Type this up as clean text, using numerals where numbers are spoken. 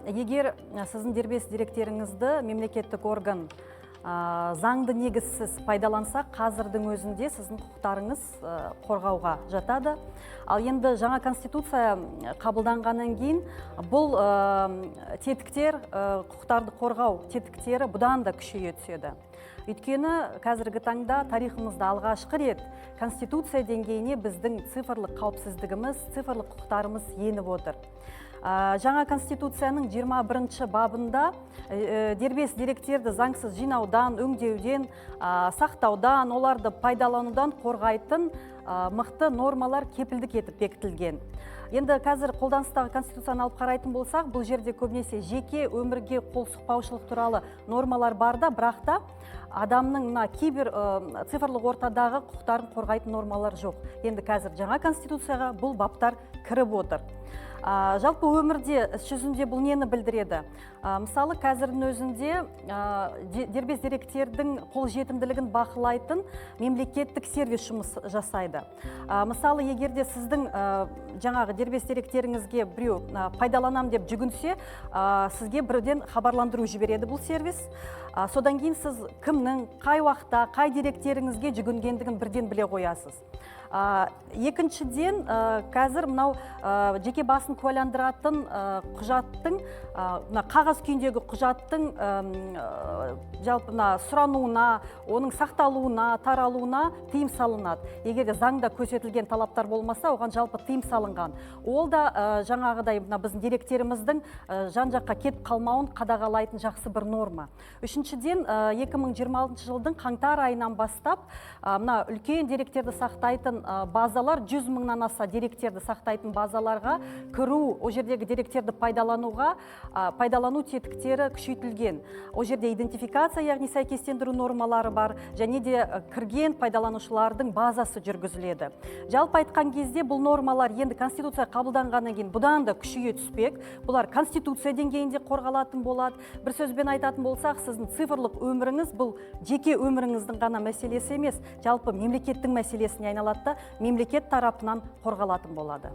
Егер сіздің дербес деректеріңізді мемлекеттік орган заңды негізсіз пайдаланса, қазірдің өзінде сіздің құқықтарыңыз қорғауға жатады. Ал енді жаңа Конституция қабылданғаннан кейін бұл тетіктер, құқықтарды қорғау тетіктері бұдан да күшейе түседі. Өйткені қазіргі таңда тарихымызда алғашқы рет Конституция деңгейіне біздің цифрлық қауіпсіздігіміз, цифрлық құқықтарымыз еніп отыр. Жаңа Конституцияның 21 бабында дербес деректерді заңсыз жинаудан, өңдеуден, сақтаудан, оларды пайдаланудан қорғайтын мықты нормалар кепілдік етіп бекітілген. Енді қазір қолданыстағы Конституцияны алып қарайтын болсақ, бұл жерде көбінесе жеке өмірге қол сұқпаушылық туралы нормалар бар да, бірақ та адамның мына кибер, цифрлық ортадағы құқықтарын қорғайтын нормалар жоқ. Енді қазір жаңа Конституцияға бұл баптар кіріп отыр. Жалпы өмірде, іс жүзінде бұл нені білдіреді? Мысалы, қазірдің өзінде дербес деректердің қолжетімділігін бақылайтын мемлекеттік сервис жұмыс жасайды. Мысалы, егер де сіздің жаңағы дербес деректеріңізге біреу пайдаланам деп жүгінсе, сізге бірден хабарландыру жібереді бұл сервис. Содан кейін сіз кімнің, қай уақытта, қай деректеріңізге жүгінгендігін бірден біле қоясыз. Екіншіден, қазір мынау жеке басын куәландыратын құжаттың, мына қағаз күйіндегі құжаттың жалпы мына сұрануына, оның сақталуына, таралуына тыйым салынады. Егер де заңда көрсетілген талаптар болмаса, оған жалпы тыйым салынған. Ол да жаңағыдай мына біздің деректеріміздің жан жаққа кетіп қалмауын қадағалайтын жақсы бір норма. Үшіншіден, 2026 жылдың қаңтар айынан бастап мына үлкен деректерді сақтайтын базалар, 100 мыңнан аса деректерді сақтайтын базаларға кіру, ол жердегі деректерді пайдалануға, пайдалану тетіктері күшейтілген. Ол жерде идентификация, яғни сәйкестендіру нормалары бар және де кірген пайдаланушылардың базасы жүргізіледі. Жалпы айтқан кезде, бұл нормалар енді Конституция қабылданғаннан кейін бұдан да күшейе түспек. Бұлар Конституция деңгейінде қорғалатын болады. Бір сөзбен айтатын болсақ, сіздің цифрлық өміріңіз бұл жеке өміріңіздің ғана мәселесі емес, жалпы мемлекеттің мәселесіне айналады да, мемлекет тарапынан қорғалатын болады.